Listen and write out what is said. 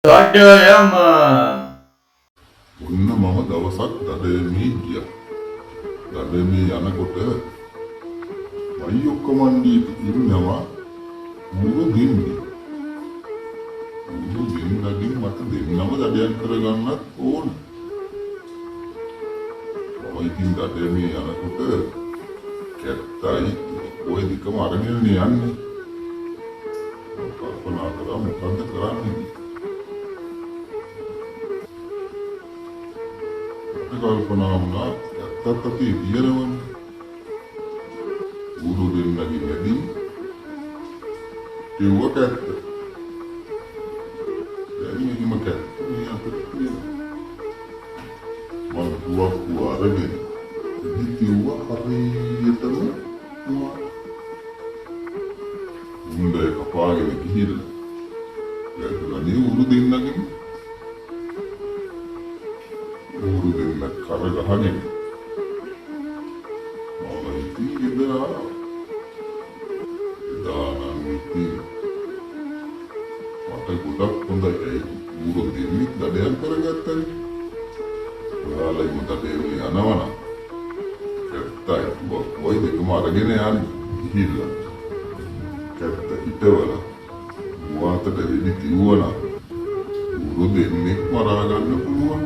දඩයම. ඔන්න මම දවසක් දඩයමේ ගියා. දඩයමේ යනකොට මයියොක්කමණ්ඩියක ඉන්නවා ඌරු දෙන්නේ. ඌරු දෙන්නගෙන් මට දෙන්නම දඩයම් කරගන්නත් ඕන. මම ඉතින් දඩයමේ යනකොට කැත්තයි ඔය දෙකම අරගෙනනේ යන්නේ. මම කල්පනා කරා මොකද්ද කරන්නේ කියලා. මට කල්පනා වුණා ඇත්තත් අතේ තියෙනවනේ. ඌරු දෙන්නගේ මැදින් කිව්ව කැත්ත. දැන් මෙහෙම කැත්ත මේ අතට තියෙනවා. මං තුවක්කුව අරගෙන ඉදි කිව්වා හරියටම මුවාට. උණ්ඩය කපාගෙන ගිහිල්ලා වැදුණා ඌරු දෙන්නගෙන්. ඌරු දෙන්න කර ගහගෙන මම ඉතින් ගෙදර ආවා. එදා නම් ඉතින් මට ගොඩක් හොඳයි. ඇයි ඌරු දෙන්නෙක් දඩයම් කරගත්තනේ. ඔයාලා එහෙම දඩයමේ යනවනම් කැත්තයි තුවක්කුවයි දෙකම අරගෙන යන්න. ගිහිල්ලා කැත්ත හිටවලා මුවාතට වෙඩි තිව්වනම් ඌරු දෙන්නෙක් මරා ගන්න පුළුවන්.